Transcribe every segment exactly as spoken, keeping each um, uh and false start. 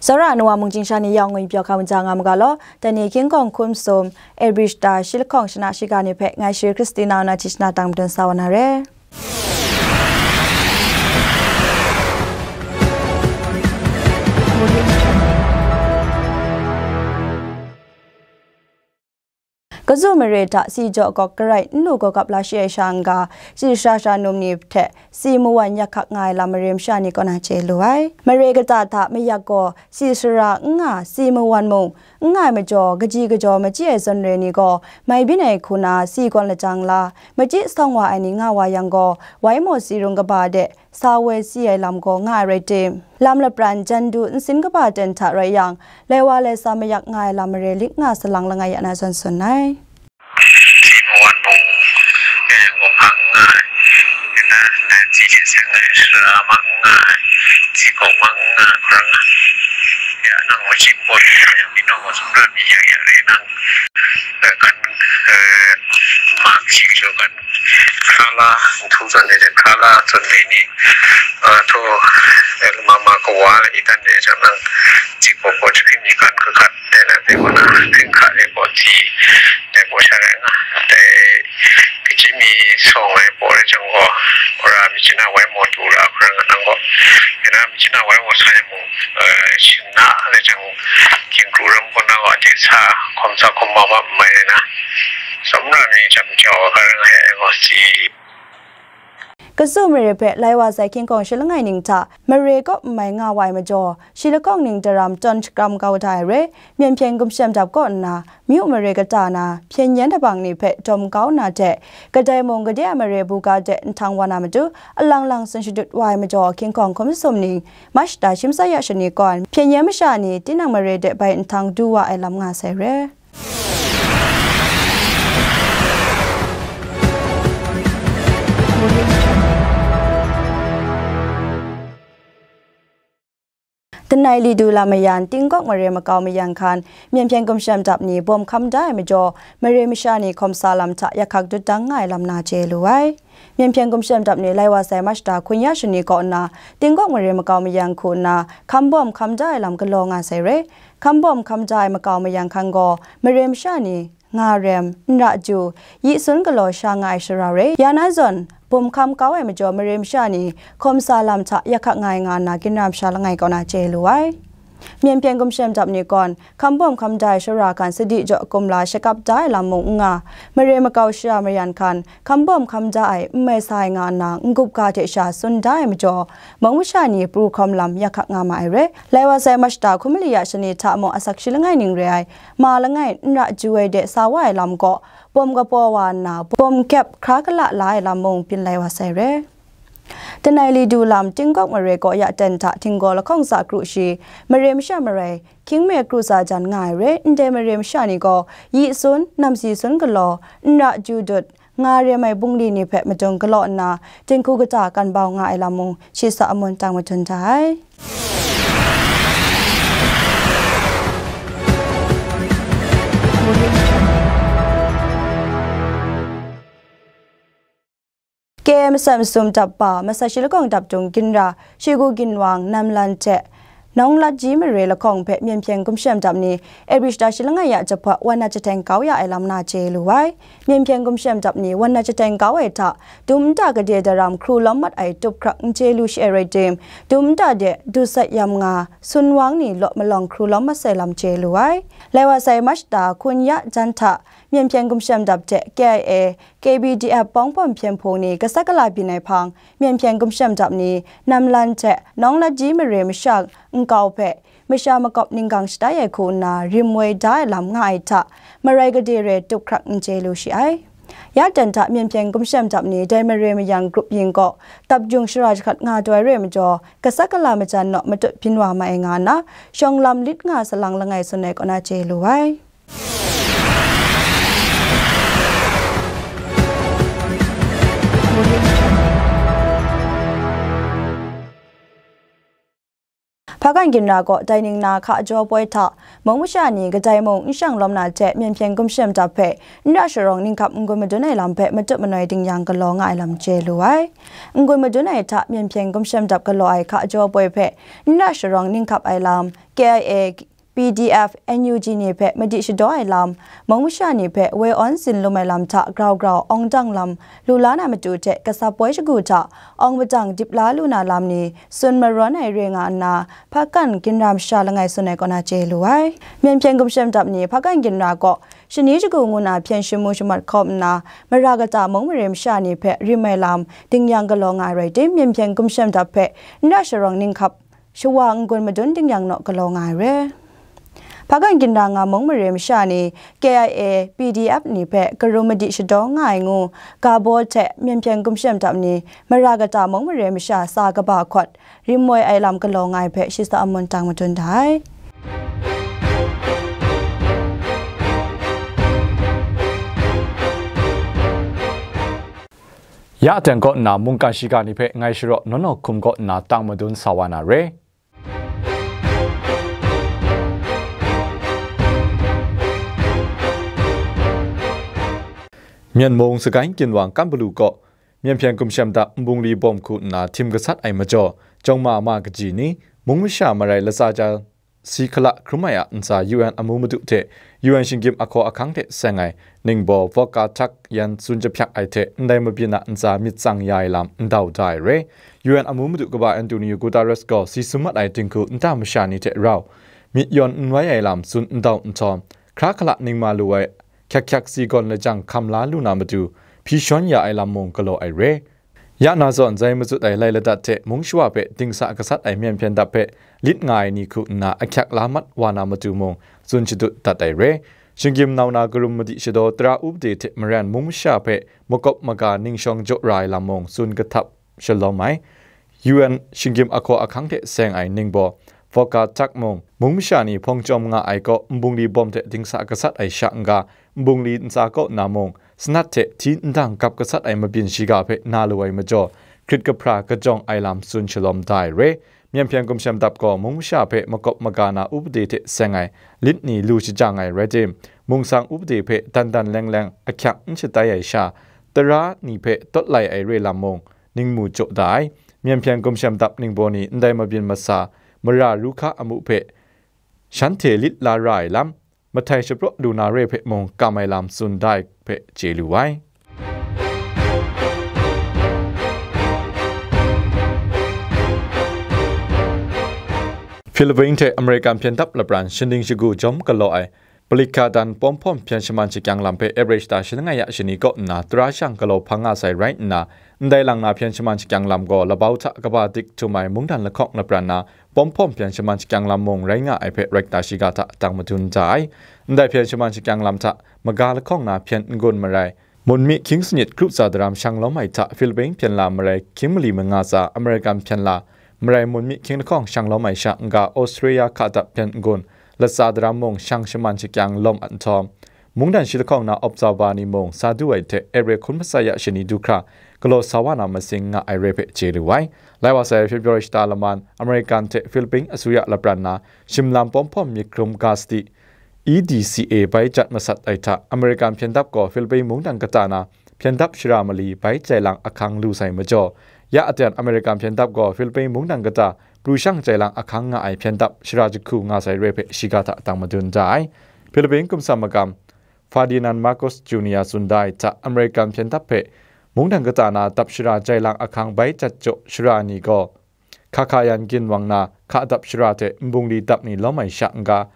Tsawra ai nu wa mungchying sha ni yawng ngwipyaw hkam ja nga mu ga law, dai ni King Kawng Hkum Sum, Abri Shata, Shi Lahkawng Shana Shiga ni hpe ngai Shari Christina na hti shana tang madun sa wa na re. Kazu mare hta si jaw gawk garai n lu gawgap la shi ai sha n-ga, si sara sara num ni hte si mawan yak hkak nga ai lam mare masha ni kaw na chye lu ai. Mare kata hta mayak gaw si sara n nga, si mawan mung n nga ai majaw, kaji kajaw machyi ai zawn re ni gaw mai byin ai hku na si gawn lajang la, machyi sawng wa ai ni nga wa yang gaw, wai maw si rung kaba de sa woi si ai lam gaw nga ai rai tim, lam lapran jan du nsin kaba ten hta rai yang, lai wa lai sa mayak nga ai lam mare lik nga salang langai ya na zawn tsun ai. Si mawan mung, eh, gaw hpa n nga ai, na, na, si hte seng ai sara ma n nga ai, si gaw ma n nga ai hkra nga ai. Ya, nang machyi pawt yang, mi naw gaw sumra mi yak yak re nang, eh, kan, eh, mak si jaw kan, hkra la, nhtu zawn de, hkra la zawn de ni, ah, htaw, eh, lama ma kawa la itan de jang nang, si gaw gaw jahpyi mi kan kagat de na, de gaw na, hpring hka de gaw si, de gaw sha rai nga, de, kaji mi sawng ai paw de jang gaw, hkra mi china wai maw du ra hkra nga nang gaw, ya na mi china wai maw sa yang mung, eh, shin na de jang, ginru ram gaw na gaw, de sa, hkawm sa hkawm ma ma n mai de na, sumra mi jam jau ai hkra nga ai gaw si. Kazu mare hpe lai wa sai King Kawng Shi Langai ning hta mare kaw n mai nga wa ai majaw, Shi Lahkawng ning daram tawn shakram kau da ai re, Myen Hpyen Gumshem Dap kaw nna, myu mare kata na, hpyen yen dabang ni hpe dawm kau na hte, kadai mung gade a mare buga de nhtang wa na matu, alang lang tsun shadut wa ai majaw, King Kawng Hkum Sum ning, Mashta Shim Tsawya Shani kaw, hpyen yen masha ni tinang mare de bai nhtang du wa ai lam nga sai re. Danai li du lam mayan, Tingkawk mare makau mayan hkan, Myen Hpyen Gumshem Dap ni bawm hkam da ai majaw, mare masha ni hkawm sa lam hta yak hkak dut dang nga ai lam na chye lu ai. Myen Hpyen Gumshem Dap ni lai wa sai Mashta Hkun Ya Shani kaw nna, Tingkawk mare makau mayan hku nna, hkam bawm hkam da ai lam galaw nga sai re. Hkam bawm hkam da ai makau mayan hkan gaw, mare masha ni, nga rem, nra ju, yi sun galaw sha nga ai shara re, ya na zawn, bum hkam kau ai majaw mare masha ni, hkawm sa lam hta yak hkak nga ai nga nna, ginra masha langai kaw na chye lu ai. Myen Hpyen Gumshem Dap ni gawn, hkam bawm hkam da ai shara hkan sadi jaw kumla shakap da ai lam mung n nga, mare makau shara mayan hkan, hkam bawm hkam da ai, n mai sa ai nga nna, n-gup ga hte sha tsun da ai majaw, mung masha ni pru hkawm lam yak hkak nga ma ai re. Lai wa sai Mashta Hkun Mali Ya Shani hta mung asak shi langai ning re ai, ma langai n ra ju ai de sa wa ai lam gaw, bawm kapaw wa nna, bawm kyep hkra kala la ai lam mung byin lai wa sai re. Danai li du lam Tingkawk mare kaw ya ten hta Htinggaw lahkawng tsa kru shi, mare masha marai, hkying me kru tsa jan nga ai re, ndai mare masha ni gaw, yi sun, namsi sun galaw, n ra ju dut, nga rem ai bungli ni hpe madung galaw nna, dinghku kata kan bau nga ai lam mung, shi sa amun tang madun da ai. Ke masat masum dap ba, masat shi lahkawng dap dung ginra, shi gu ginwang, namlan hte, Nawng Latji mare lahkawng hpe Myen Hpyen Gumshem Dap ni, April shata shi langai ya jahpawt wan na jahten kau ya ai lam na chye lu ai. Myen Hpyen Gumshem Dap ni wan na jahten kau ai hta, dum nta gade daram hkru lawm mat ai tup hkrak n chye lu shi ai rai tim, dum nta de dusat yam nga, sunwang ni law malawng hkru lawm mat sai lam chye lu ai. Lai wa sai Mashta Hkun Ya jan hta, Myen Hpyen Gumshem Dap hte K I A, K B D F pawng bawm hpyen hpung ni gasat gala byin ai hpang, Myen Hpyen Gumshem Dap ni namlan hte Nawng Latji mare masha nkau hpe masha makawp ninggang shatai ai hku nna rim woi da ai lam nga ai hta, marai gade re tup hkrak n chye lu shi ai. Ya ten hta Myen Hpyen Gumshem Dap ni dai mare mayang grup yin kaw dap jung shara jahkrat nga taw ai re majaw, gasat gala majan naw matut byin wa ma ai nga nna, shawng lam lit nga salang langai tsun ai kaw na chye lu ai. Hpakan ginra kaw dai ning na hka jaw poi hta, mung masha ni kadai mung n shang lawm na hte myen hpyen gumshem dap hpe n ra sharawng ninghkap n-gun madun ai lam hpe matup manoi dingyang galaw nga ai lam chye lu ai. N-gun madun ai hta myen hpyen gumshem dap galaw ai hka jaw poi hpe n ra sharawng ninghkap ai lam, K I A, P D F, N U G ni hpe madi shadaw ai lam, mung masha ni hpe woi awn sin lum ai lam hta grau grau awng dang lam lu la na matu hte kasap poi shagu hta awng padang dip la lu na lam ni tsun marawn ai re nga nna, Hpakan ginra masha langai tsun ai kaw na chye lu ai. Myen hpyen gumshem dap ni Hpakan ginra kaw shani shagu ngu na hpyen shamu shamat hkawm nna, mara kata mung mare masha ni hpe rim ai lam dingyang galaw nga ai rai tim, myen hpyen gumshem dap hpe n ra sharawng ninghkap shawa n-gun madun dingyang naw galaw nga ai re. Hpakan ginra nga mung mare masha ni K I A, P D F ni hpe karum madi shadaw nga ai ngu, ga baw hte myen hpyen gumshem dap ni mara kata mung mare masha sa kaba hkawt rim moi ai lam galaw nga ai hpe shi sa amun tang madun da ai. Ya teng kaw nna mungkan shiga ni hpe ngai sharaw naw naw hkum kaw nna tang madun sa wa na re. Myen mung Sagaing ginwang Kambalu kaw myen hpyen gumshem dap nbungli bawm hku nna htim gasat ai majaw, chyawm ma ma kaji ni, mung masha marai latsa ja si hkala hkrum ai a ntsa U N amu madu hte U N shinggyim ahkaw ahkang hte seng ai ningbaw Volker Turk yan tsun jahpyak ai hte ndai mabyin a ntsa myit tsang ya ai lam ndau da ai re. U N amu madu kaba Antonio Guterres gaw si sum mat ai dinghku nta masha ni hte rau myit yawn n wai ai lam tsun ndau nhtawm, hkra hkala ningma lu ai hkyak hkyak si gawn lajang hkam la lu na matu hpyi shawn ya ai lam mung galaw ai re. Ya na zawn, zai mazut ai lai ladat hte mung shawa hpe dingsa gasat ai myen hpyen dap hpe lit nga ai ni hku nna ahkyak la mat wa na matu mung tsun shadut dat ai re. Shinggyim nau na karum madi shadaw tara upade hte maren mung masha hpe makawp maga ning shawng jaw ra ai lam mung tsun kahtap shalawm ai. U N shinggyim ahkaw ahkang hte seng ai ningbaw Volker Turk mung, mung masha ni hpawng chyawm nga ai kaw nbungli bawm hte dingsa gasat ai sha n-ga, nbungli ntsa kaw na mung, sanat hte hti ndang gap gasat ai mabyin shiga hpe na lu ai majaw, hkrit kahpra kajawng ai lam tsun shalawm da ai re. Myen hpyen gumshem dap gaw mung masha hpe makawp maga na upade hte seng ai lit ni lu shajang ai rai tim, mungsang upade hpe dan dan leng leng ahkyak n shatai ai sha, tara ni hpe tawt lai ai re lam mung, ning mu jaw da ai. Myen hpyen gumshem dap ningbaw ni ndai mabyin masa mara ru hka amu hpe shanhte lit la ra ai lam, mahtai shapraw lu na re hpe mung kam ai lam tsun da ai hpe chye lu ai. Philippines hte American hpyen dap lapran shaning shagu jawm galaw ai Palikhatan pawm hpawm hpyen shaman shakyang lam hpe April shata shi langai ya shani kaw nna tara shang galaw hpang nga sai rai nna, ndai lang na hpyen shaman shakyang lam gaw labau hta kaba dik htum ai mungdan lahkawng lapran na pawm hpawm hpyen shaman shakyang lam mung rai nga ai hpe rai nna shiga hta tang madun da ai. Ndai hpyen shaman shakyang lam hta maga lahkawng na hpyen n-gun marai, munmi hkying sanit kru tsa daram shang lawm ai hta Philippines hpyen la marai hkying mali manga tsa American hpyen la marai munmi hkying lahkawng shang lawm ai sha n-ga Australia hka dap hpyen n-gun latsa daram mung shang shaman shakyang lawm nhtawm, mungdan shi lahkawng na observer ni mung sa du ai hte April hkun masai ya shani du hkra galaw sa wa na masing nga ai re hpe chye lu ai. Lai wa sai February shata laman American hte Philippines asuya lapran na shim lam pawm hpawm myit hkrum ga sadi E D C A bai jat masat ai hta, American hpyen dap gaw Philippines mungdan kata na hpyen dap shara mali bai jai lang ahkang lu sai majaw, ya aten American hpyen dap gaw Philippines mungdan kata pru shang jai lang ahkang nga ai hpyen dap shara jahku nga sai re hpe shiga hta tang madun da ai. Philippines kumsam magam Ferdinand Marcos Junior tsun da ai hta, American hpyen dap hpe mungdan kata na dap shara jai lang ahkang bai jat jaw shara ni gaw, Kakayan ginwang na hka dap shara hte nbungli dap ni lawm ai sha n-ga,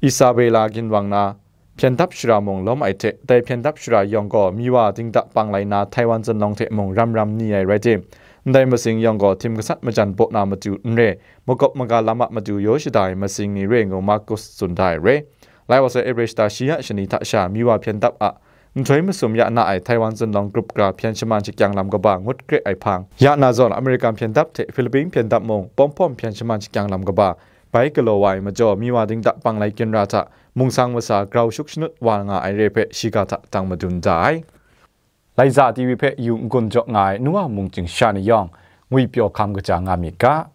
Isabela ginwang na hpyen dap shara mung lawm ai hte, dai hpyen dap shara yawng gaw Miwa dingdap panglai na Taiwan zunlawng hte mung ram ram ni ai rai tim, ndai masing yawng gaw htim gasat majan baw na matu n re, makawp maga lam a matu yaw shada ai masing ni re ngu Marcos tsun da ai re. Lai wa sai April shata shi ya shani hta sha Miwa hpyen dap a nhtoi masum ya na ai Taiwan zunlawng grup gra hpyen shaman shakyang lam kaba ngut kre ai hpang, ya na zawn American hpyen dap hte Philippines hpyen dap mung pawm hpawm hpyen shaman shakyang lam kaba bai galaw wa ai majaw, Miwa dingdap panglai ginra hta mungsang masa grau shuk shanut wa nga ai re hpe shiga hta tang madun da ai. Laiza T V hpe yu n-gun jaw nga ai nu wa mungchying sha ni yawng, ngwipyaw hkam kaja nga myit ga.